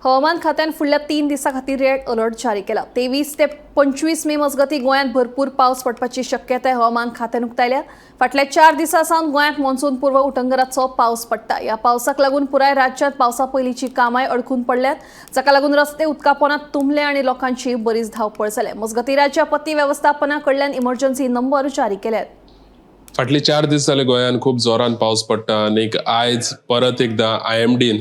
हवामान खात्यान फुडल्या 3 दिसां खातीर रेड अलर्ट जारी केला. 23 ते 25 मे मजगतीं गोंयांत भरपूर पावस पडपाची शक्यताय हवामान खात्यान उक्तायल्या. फाटल्या 4 दिसां सावन गोंयांत मॉन्सून पूर्व उटंगराचो पावस पडटा. ह्या पावसाक लागून पुराय राज्यांत पावसा पयलींची कामाय अडकून पडल्यात, जाका लागून रस्ते उदकापोनात तुंबले आनी लोकांची बरीच धांवपळ जाल्या. मजगतीं, राज्य आपत्ती वेवस्थापना कडल्यान इमर्जन्सी नंबर जारी केल्यात. फाटले 4 दीस जाले गोंयांत खूब जोरान पावस पडटा आनीक आयज परत एकदां आयएमडीन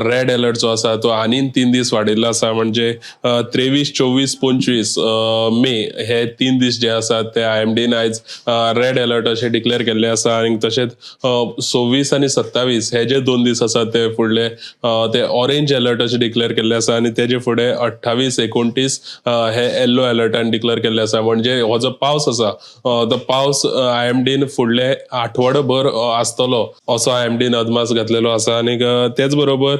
रेड अलर्ट जो आसा तो आनीक 3 दीस वाडयल्लो आसा. म्हणजे 23, 24, 25 मे हे 3 दीस जे आसात ते आयएमडीन आयज रेड अलर्ट अशें डिक्लेअर केल्ले आसा. आनी तशेंच 26 आनी 27 हे जे 2 दीस आसात ते फुडले ते ऑरेंज अलर्ट अशें डिक्लेअर केल्ले आसा. आनी तेजे फुडें 28, 29 हे येल्लो अलर्टान डिक्लेअर केल्ले आसा. म्हणजे हो जो पावस आसा तो पावस आयएमडीन फुडले आठवडोभर आसतलो असो आयएमडीन अदमास घातलेलो आसा. आनीक तेच बरोबर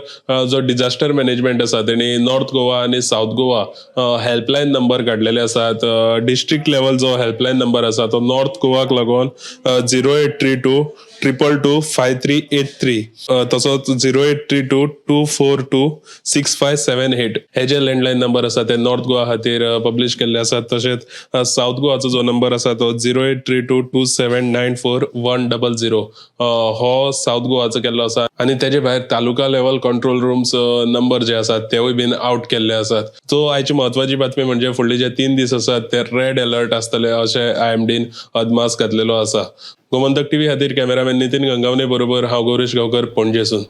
जो डिझास्टर मॅनेजमेंट आसा तेणी नॉर्थ गोवा आनी सावथ गोवा हेल्पलायन नंबर काडलेले आसात. डिस्ट्रिक्ट लेवल जो हेल्पलायन नंबर आसा तो नॉर्थ गोवाक लागून 08322225383, तसोच 08322426578 हे जे लँडलायन नंबर आसा ते नॉर्थ गोवा खातीर पब्लिश केल्ले आसात. तशेंच सावथ गोवाचो जो नंबर आसा तो 08322794100 हो सावथ गोवाचो केल्लो आसा. आनी तेजे भायर taluka level control rooms number जे आसात तेवूय बीन आवट केल्ले आसात. सो आयची म्हत्वाची बातमी म्हणजे फुडले जे 3 दीस आसात ते रेड अलर्ट आसतले अशें आयएमडीन अदमास घातलेलो आसा. गोमंतक टीव्ही खातीर कॅमेरामॅन नितीन गंगावणे बरोबर हांव गौरीश गांवकर, पणजेसून.